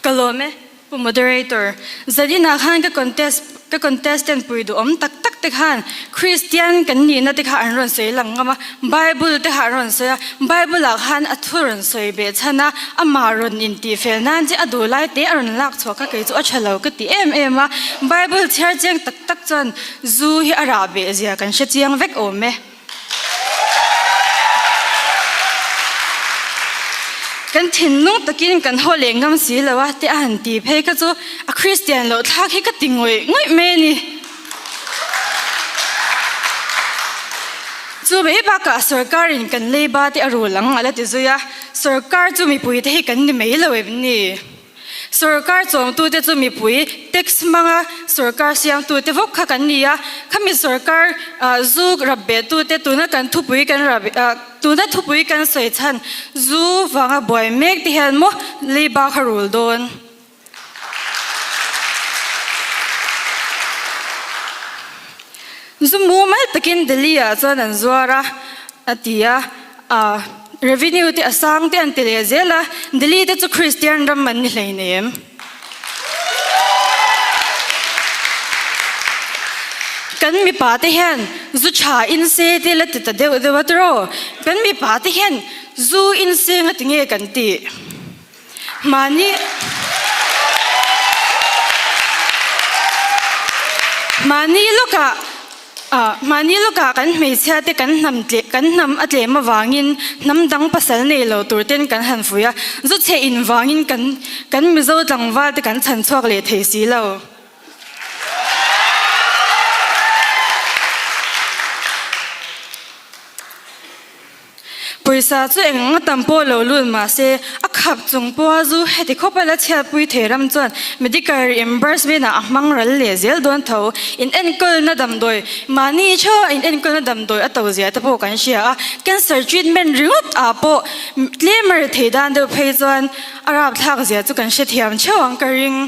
Ka lawm e, Pu Moderator. Zaninah khan ka contest ka contestant pui duhawm tak tak te khan Kristian kan nihna te kha an rawn sawi lang ngam a, Bible te kha an rawn sawi a, Bible ah khan a thu rawn sawi beh chhan a, amah rawn intihfel nan che a duh lai te a rawn lak chhuah kha kei chu a tha lo ka ti em em a, Bible chhiar chiang tak tak chuan zu hi a rah beh zia kan hre chiang vek awm e. Kan thinlung takin kan haw leh ngam si lo a te a han ti phei kha chu a Kristian loh thlak hi ka ti ngawih ngawih mai a ni. Chu mai bakah sorkarin kan leiba te a rul ang a la ti zui a, sorkar chu mipui te hi kan ni mai lo em ni? Sorkar chawngtute chu mipui tax hmanga sorkar siamtute vawk kha kan ni a, khami sorkar zu rap behtute tuna kan thupui kan rap tuna thupui kan sawi chhan zu vanga buai mek te hian maw leiba kha rul dawn. Zu mumal takin Delhi ah chuan an zuar a, a ti a. A revenue te a sang te an ti leh zel a, Delhi te chu Christian ram an ni hleinem. Kan mipa te hian zu tha in se te la ti ta deuh deuh a tiraw? Kan mipa te hian zu in se nga ti nge kan tih? Mahni Mahni lawkah Mahni lawkah kan hmeichhia te kan hnam tle kan hnam a tlem avangin hnam dang pasal nei lo tur ten kan han fuih a, zu chhe in vangin kan kan Mizo tlangval te kan chhan chhuak leh thei si lo. Pawisa chu eng anga tam pawh lo lut mahse a khap chung pawha zu heti khawp a la chhiatpui thei ram chuan medical reimbursement ah a hmang ral leh zel dawn tho. In enkawlna damdawi mahni theuh a in enkawlna damdawi a to zia te pawh kan hria a, cancer treatment ringawt ah pawh tlem a ri thei dan deuh phei chuan a rapthlak zia chu kan hrethiam theuh ang ka ring.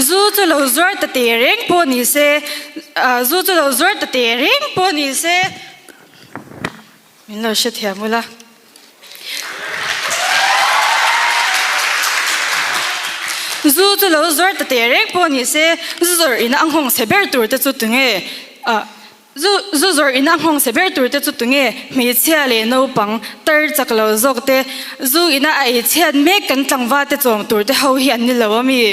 Zu chu lo zuar ta teh reng pawh ni se, zu chu lo zuar ta teh reng pawh ni se, min lo hrethiam ula. Zu chu lo zuar ta teh reng pawh ni se, zu zawrh ina a nghawng chhe ber tur te chu tunge? Zu zu zawrh ina nghawng chhe ber tur te chu tunge hmeichhia leh naupang tar chak lo zawk te, zu ina a ei chhiat mek kan tlangval te chawm tur te ho hi an ni lo a mi?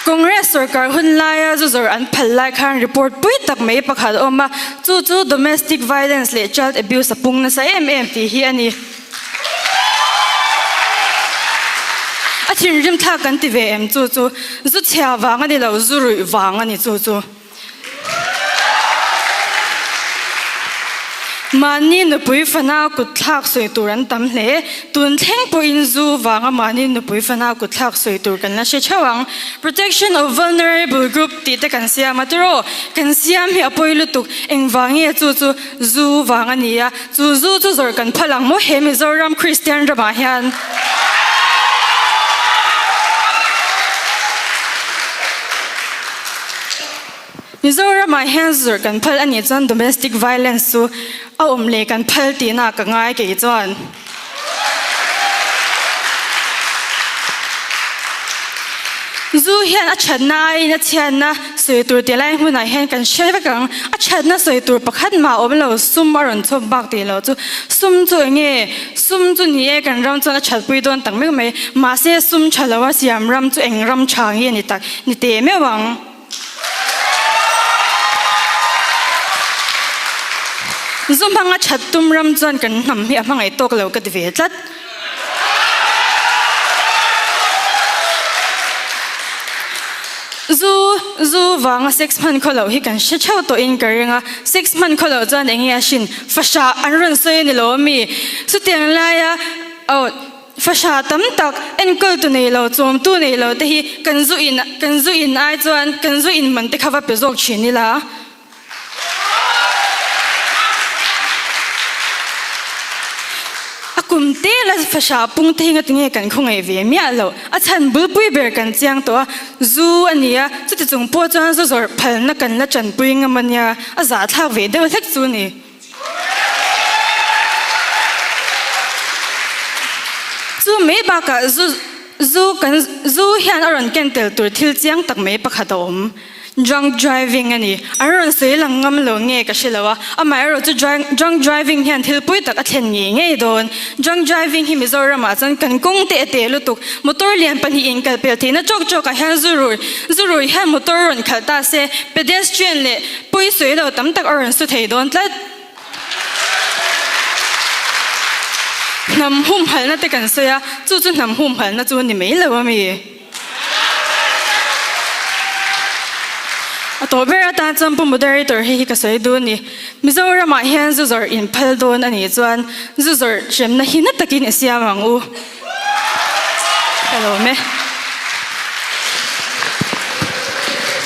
Congress sorkar hun laia zu zawrh an phal lai khan report pui tak mai pakhat a awm a, chu chu domestic violence leh child abuse a pung nasa em em tih hi a ni. A thinrim thlak kan ti ve em chu chu zu chhia vang a ni lo, zu ruih vang a ni chu chu. Mahni nupui fana kut thlak sawi tur an tam hle. Tun thleng pawhin zu vanga mahni nupui fana kut thlak sawi tur kan la hre theuh ang. Protection of vulnerable group tih te kan siam a tiraw? Kan siam hi a pawi lutuk. Engvang nge chu chu? Zu vang a ni a, chu zu chu zawrh kan phal ang maw he Mizoram Kristian ramah hian. Mizoramah hian zawrh kan phal a nih chuan domestic violence chu a awm leh kan phal tihna ka ngai kei chuan. Zu hian a thatna aiin a chhiatna sawi tur tih lai hmunah hian kan hre vek ang. A thatna sawi tur pakhat mah awm lo, sum a rawn chhawp bak tih loh chu. Sum chu eng nge? Sum chu ni e, kan ram chuan a thatpui dawn tak meuh mai. Mahse sum tha lo a siam ram chu eng ram tha nge ni tak? Ni teh meuh ang. Zu hmanga that tum ram chuan kan hnam hi a hmangaih tawk lo ka ti ve tlat. Zu zu vanga sex hman khaw loh hi kan hre theuh tawhin ka ring a, sex hman khaw loh chuan eng nge a hrin fahrah an rawn sawi a ni lo ami? Chutiang laia aw. Fahra tam tak enkawltu nei lo, chawmtu nei lo te hi kan zu in kan zu in ai chuan kan zu in man te kha va pe zawk thin ila. A kum te la fahra pung te hi nga tinge kan khawngaih ve miah lo. A chhan bulpui ber kan chiang tawh a, zu a ni a, chuti chung pawh chuan zu zawrh phalna kan la tanpui ngam a nia, a zahthlak ve deuh hlek chu ni. Chu mai bakah zu zu kan zu hian a rawn ken tel tur thil chiang tak mai pakhat a awm. Drunk driving a ni. An rawn sawi lang ngam lo nge ka hre lo a, amaherawh chu drunk driving hian thil pui tak a thlen ngei ngei dawn. Drunk driving hi Mizoramah chuan kan kawng te a teh lutuk. Motor lian pahnihin kal pel theihna chawk chawkah hian zu rui zu rui hian motor rawn khalh ta se, pedestrian leh pawi sawi lo tam tak a rawn su thei dawn tlat. Hnam humhalna te kan sawi a, chu chu hnam humhalna chu ni mai lo a mi? A tawh ber atan chuan Pu Moderator hei hi ka sawi duh a ni. Mizoramah hian zu zawrh in phal dawn a nih chuan zu zawrh hremna hi na takin i siam ang u. Ka lawm e.